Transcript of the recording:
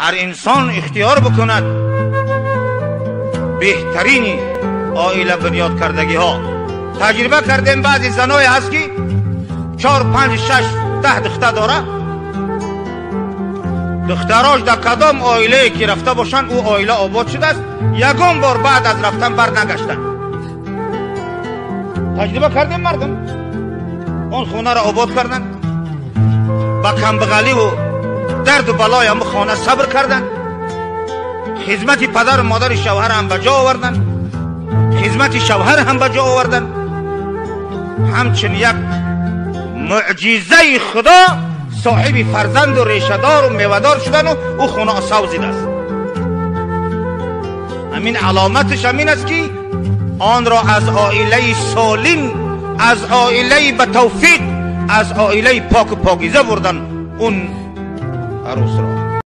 Ҳар инсон ихтиёр бикунад беҳтарини оила бунёд кардагиҳо. Таҷриба кардем, баъзе заное ҳаст, ки 4, 5, 6, 10 духтар дорад. Духтарош дар кадом оилае ки рафта бошанд, ӯ оила обод шудааст, ягон бор баъд аз рафтан бар нагаштанд. Таҷриба кардем, мардум он хонаро обод карданд, ба камбағаливу дарду балои ҳамун хона сабр карданд, хизмати падару модари шавҳар ҳам ба ҷо оварданд, хизмати шавҳар ҳам ба ҷо оварданд. Ҳамчун як муъҷизаи Худо соҳиби фарзанду решадору мевадор шудану ӯ хона савзидааст. Ҳамин аломаташ ҳамин аст, ки онро аз оилаи солим, аз оилаи ба тавфиқ, аз оилаи поку покиза бурдан он арӯсро.